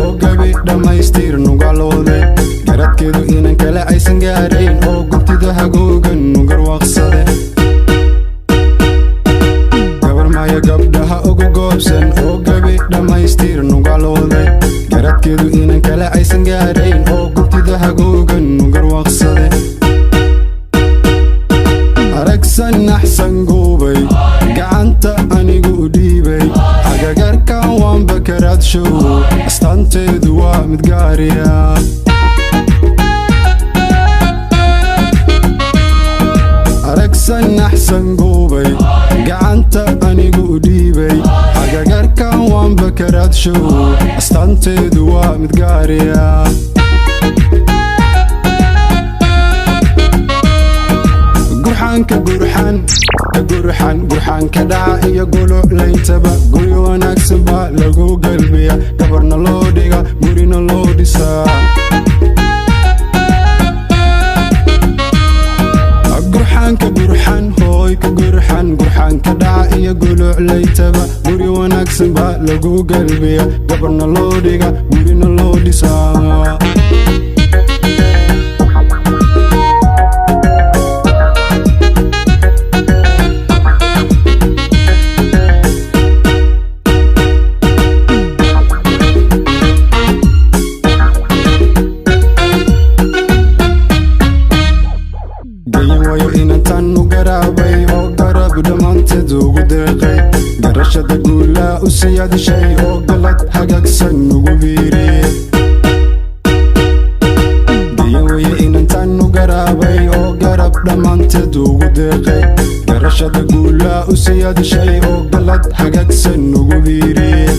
Oo gabi dhammaystir nugalooday, garadkeedu inan kale aysan gaarayn, oo guntida hagoogan nugarwaaqsade. Gabar maya gabdhaha ugu goobsan, oo gabi dhammaystir nugalooday, garadkeedu inan kale aysan gaarayn, oo guntida hagoogan nugarwaaqsade. Aragsan axsan guubay, gacanta anigu u dhiibay, agagarkan waanba karaadshow, astaanteedu waa mid gaariya. Aragsan axsan guubay, gacanta anigu u dhiibay, agagarkan waanba karaadshow, astaanteedu waa mid gaariya. Gurxaanka gurxan gurxan gurxaanka dhaca iyo guluclayntaba, guri wanaagsan baa lagu galbiya, gabarna loo dhiga, gurina loo dhisaa. Gurxaanka gurxan hooyka gurxan gurxaanka dhaca iyo guluclaytaba, guri wanaagsan baa lagu galbiya, gabarna loo dhiga, gurina loo dhisaa. Gayan waayo inantan u garaabay, oo garab dhammaanteed ugu deeqay, garashada guulaa u siyaadishay, oo galad hagaagsan ugu biiriyey. Gayan wayo inantan u garaabay, oo garab dhammaanteed ugu deeqay, garashada guulaa u siyaadishay, oo galad hagaagsan ugu biiriyey.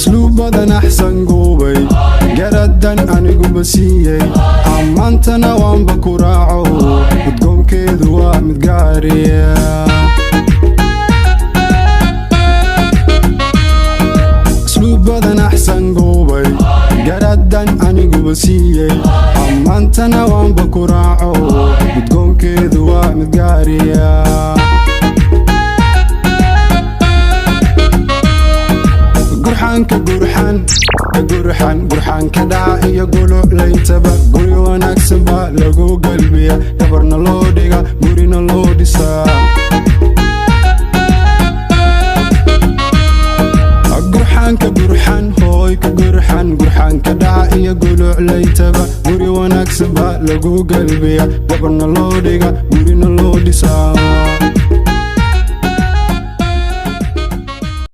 Asluubadan axsan guubay, garadan aniguba siiyey, ammaantana waanba ku raaco, udgoonkeedu waa mid gaariya. Asluubadan axsan guubay, garadan aniguba siiyey, ammaantana waanba ku raaco, udgoonkeedu waa mid gaariya. Gurxaanka gurxan gurxan gurxaanka dhaca iyo guluclayntaba, guri wanaagsan baa lagu galbiya, gabarna loo dhiga, gurina loo dhisaa. Gurxaanka gurxan hooyka gurxan gurxaanka dhaca iyo guluclayntaba, guri wanaagsan baa lagu galbiya, gabarna loo dhiga, gurina loo dhisaa.